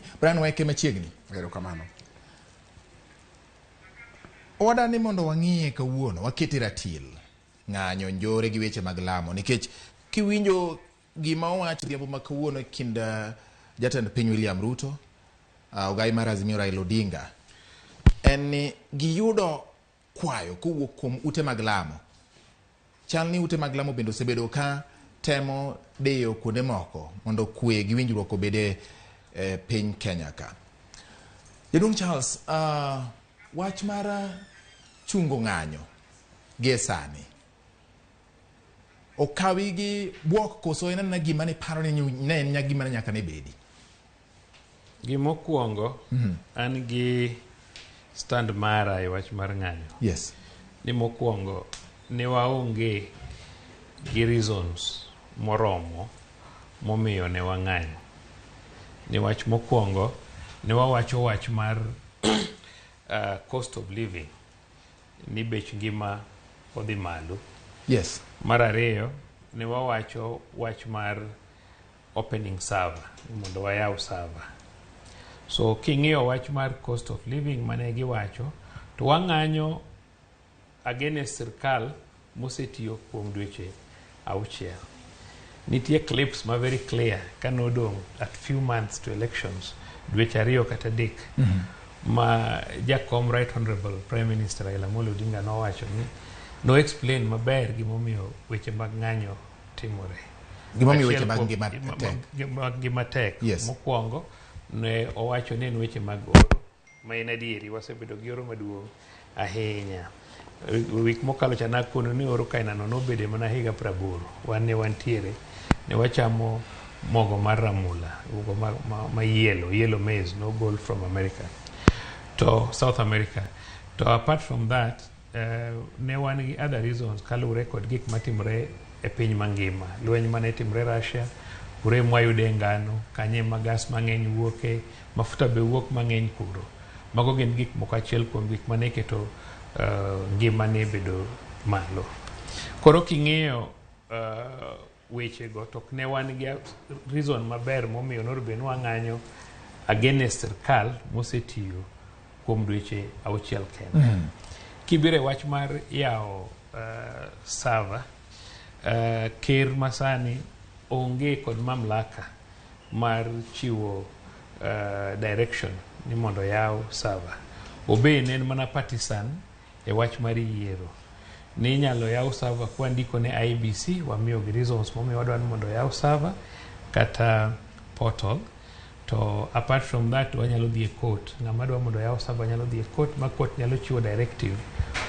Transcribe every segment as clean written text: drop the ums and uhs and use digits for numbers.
Okinyi. Brian, weke machiegni. Erokamano. Wadwa ni mondo wang'iye kawuono, wakete ratil ng'anyo, njore gi weche mag lamo, nikech kiwinjo gima owach odhiambo ma kawuono e kind jatend piny William Ruto, ogai mar Azimio Raila Odinga, en ni giyudo kwayo kowuok kuom ute mag lamo. Chal ni ute mag lamo bende osebedo ka temo diyo kuonde moko mondo kwe gi winjruok obede e piny Kenya ka. Jaduong' Charles, wach mar chungo ng'anyo gie sani okawi gi bwok koso en anena gima ne paro ni ne en gima ne nyaka ne bedi? Gimokwongo, an gi stand mara e wach mar ng'anyo. Ni mokwongo, ne waonge gi reasons moromo momiyo ne wang'anyo. Ni wach mokwongo, ne wawacho wach mar cost of living, ni bech ngima odhi malo. Mar ariyo, ne wawacho wach mar opening server, ni mondo wayaw server. So king'iyo wach mar cost of living mane giwacho, to wang'anyo against sirkal mosetiyo kuom dweche 6. Nitie clips ma very clear kanodong' at few months to elections, dweche 2 kata 3, ma jakom Right Honorable Prime Minister Raila Amolo Odinga nowacho ni no explain maber gimomiyo weche mag ng'anyo timore. Gimomiyo weche mag ngima tek. Mag ngima tek. Mokwongo ne owacho ni en weche mag oro, ma en adieri, wasebedo gi oro maduong' ahinya. Wik mokalo cha nakono ni oro kainano nobede mana higa 80. Wan ne wantiere, ne wachamo mogo mar ramula, mogo ma yellow, yellow maize nogol from America to South America. To apart from that, ne wan gi other reasons kaluwore kod gik matimore e piny mangima. Lweny mane timore Russia, kure mwayude ngano, kanye ma gas mang'eny wuoke, mafuta be wuok mang'eny kuro. Mago gin gik moko achiel kuom gik mane keto ngima ne bedo malo. Koro king'iyo wechego, to ok ne wan gi reason maber momiyo nonego bed ni wang'anyo against sirkal mosetiyo kuom dweche 6 kende. Kibiro e wach mar yawo server, ker masani onge kod mamlaka mar chiwo direction ni mondo yaw server. Obe ne en mana partisan e wach mar yiero. Ni inyalo yaw server kwandiko ne IEBC, wamiyo gi reasons momiyo wadwa ni mondo yaw server kata portal. To apart from that, wanyalo dhi e court. Ng'ama dwa mondo yaw server nyalo dhi e court, ma court nyalo chiwo directive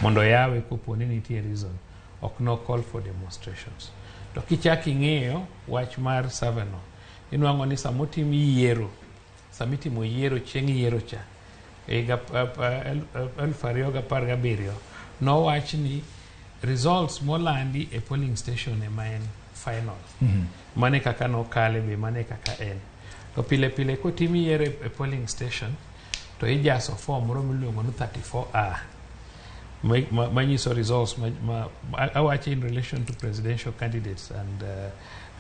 mondo yawe kopo ni nitie reason. Ok no call for demonstrations. To kichak ing'iyo wach mar server no, inwang'o ni samotim yiero, samitimo yiero chieng' yiero cha, e higa 2017, nowach ni results molandi e polling station ema en final. Mane kaka nokale be mane kaka en. To pile pile kotim yiero e polling station, to ijaso form moro miluongo ni 34A manyiso results ma awacho in relation to presidential candidates and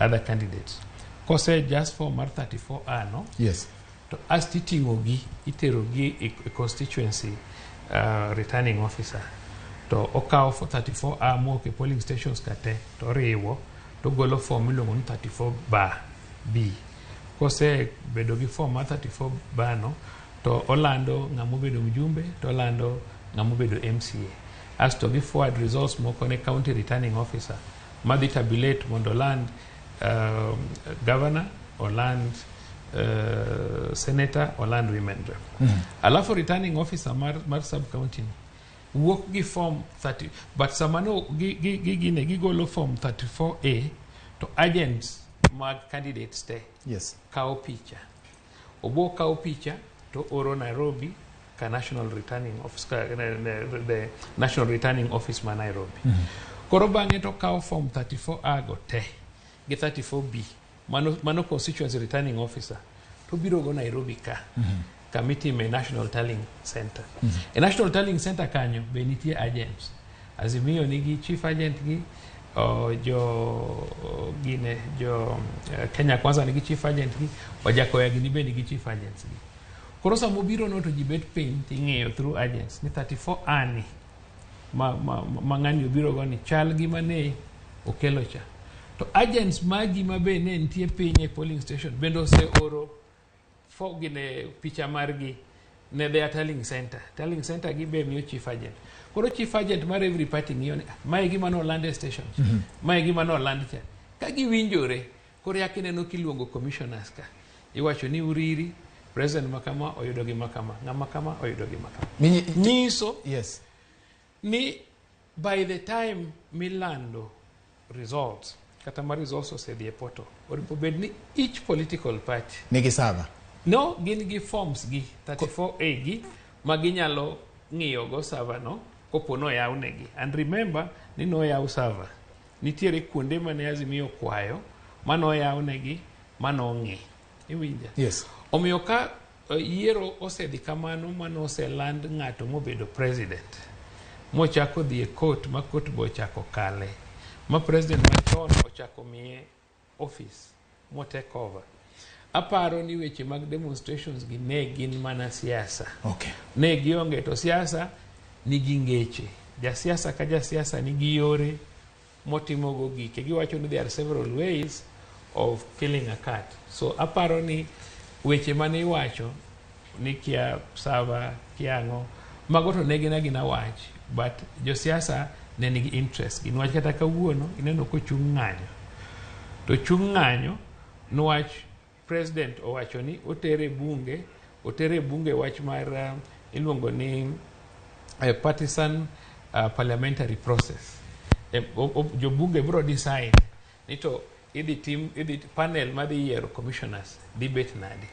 other candidates. Kose jas form mar 34A no, to asto iting'o gi itero gi e constituency returning officer, to okawo 34A mowuok e polling stations ka te, to oriwo, to ogolo form miluongo ni 34 ba B. Kosebedo gi form mar 34 ba no, to olando ng'ama obedo mjumbe, to olando ng'ama obedo MCA. Asto gi forward results moko ne county returning officer madhi tabulate mondo oland governor, oland senator, oland women rep. Alafu returning officer mar sub county ni wuok gi form 30, but sama no gi gine gigolo form 34A, to agents mag candidates te kawo picha. Obo kawo picha to oro Nairobi ka national returning office, ka, the national returning office ma Nairobi. Koro bang'e to kawo form 34A go te gi 34B, mano constituency returning officer, to biro go Nairobi ka kamitime National Tallying Center. E National Tallying Center kanyo be nitie agents. Azimio nigi chief agent gi, Jo gine jo Kenya Kwanza nigi chief agent gi, Wajakoya gini be nigi chief agents gi. Koro sama obiro no to ji bet piny ting'iyo through agents ni 34 ani ma ng'ani obiro go ni chal gi mane okelo cha. To agents magi ma be ne nitie piny e polling station bende oseoro fo gine picha margi ne their tallying center. Tallying center gi be miyo chief agent. Koro chief agent mar every party ng'iyo ni, "Ah, mae gima noland e station cha, mae gima noland cha." Ka giwinjore, koro yak ineno kiluongo commissioners ka. Iwacho ni uriri, president ma kama oyudo gima kama, ng'ama kama oyudo gima kama. Nyiso ni by the time milando results, kata ma results osedhi e portal, onego bed ni each political party nigi server. No, gin gi forms gi 34A gi ma ginyalo ng'iyo go server no kopo noyaw negi. And remember ni noyaw server. Nitiere kuonde mane Azimio okwayo manoyaw negi manong'i. Iwinja? Yes. Omiyo ka yiero osedhi kamano manoseland ng'ato mobedo president mochako dhi e court ma court be ochako kale ma president machon ochako miye office mo take over, aparo ni weche mag demonstrations gi ne gin mana siasa. Ne gionge to siasa nigi ngeche. Jasiasa ka jasiasa nigi yore motimogo gike. Giwacho ni there are several ways of killing a cat. So aparo ni weche mane iwacho ni kia server kia ang'o, mago to ne gin agina wach, but josiasa ne nigi interest gi niwach kata kawuono ineno kochung' ng'anyo to chung' ng'anyo niwach president owacho ni otere bunge wach mar iluongo ni partisan parliamentary process. Jobunge biro decide ni to idhi tim idhi panel madhi yiero commissioners dhi bet nade.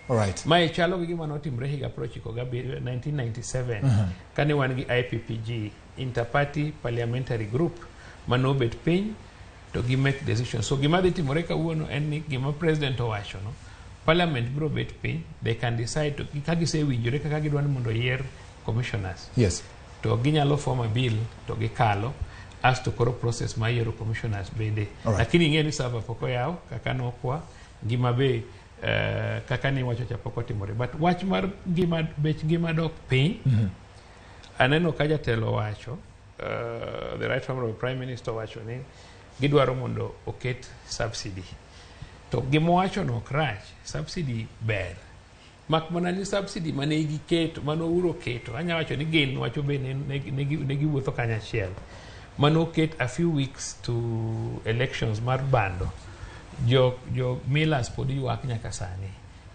Mae chalo gi gima notimre higa 97 1997 kane wan gi IPPG, Interparty Parliamentary Group, manobet piny to gi make decision. So gima dhi timore kawuono en ni gima president owacho no, parliament biro bet piny, they can decide to, ka gisewinjore kaka gidwa ni mondo oyier commissioners, to ginyalo form a bill to gikalo asto koro process mar yiero commissioners bende. Lakini ing'e ni server pok oyaw kaka nokwa ngima be kaka niwacho cha pok otimore, but wach mar ngima, bech ngima dok piny. Aneno ka jatelo wacho, the right honorable prime minister wacho ni gidwaro mondo oket subsidy, to gimowacho no ok rach. Subsidy ber, mak mana ni subsidy mane giketo, mane Uhuru oketo, anya wacho ni gin wacho be ne giwuotho kanyachiel, mane oket a few weeks to elections mar bando, jo millers pod ywak nyaka sani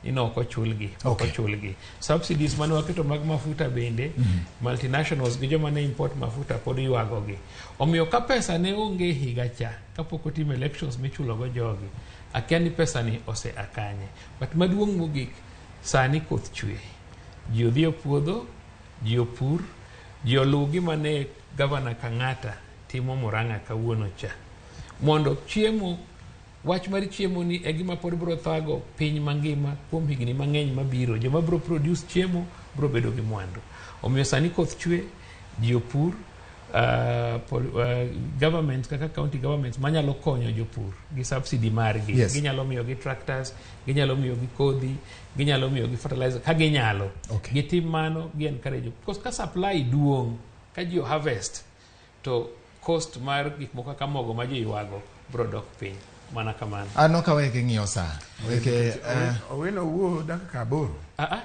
ni nok ochulgi, pok ochulgi. Subsidies mane waketo mag mafuta bende, multinationals gi joma ne import mafuta pod ywagogi. Omiyo ka pesa ne onge higa cha kapok otim elections michulogo jogi, akia ni pesa ni ose akanye. But maduong' mogik, sani koth chwe, ji odhi e puodho, ji opur, ji oluw gima ne gavana Kang'ata timo Murang'a kawuono cha mondo chiemo. Wach mar chiemo ni e gima pod biro thago piny mangima kuom higni mang'eny mabiro. Joma biro produce chiemo biro bedo gi mwandu. Omiyo sani koth chwe, ji opur, government kaka county governments manyalo konyo jopur gi subsidy margi, ginyalo miyogi tractors, ginyalo miyogi kodhi, ginyalo miyogi fertilizer ka ginyalo. Gitim mano, gi encourage, because ka supply duong', ka ji harvest, to cost mar gik moko kaka mogo ma ji ywago biro dok piny. Mana kamano. Ano ka weke ng'iyo saa weke Owino wuo dakika 8. Ah, ah.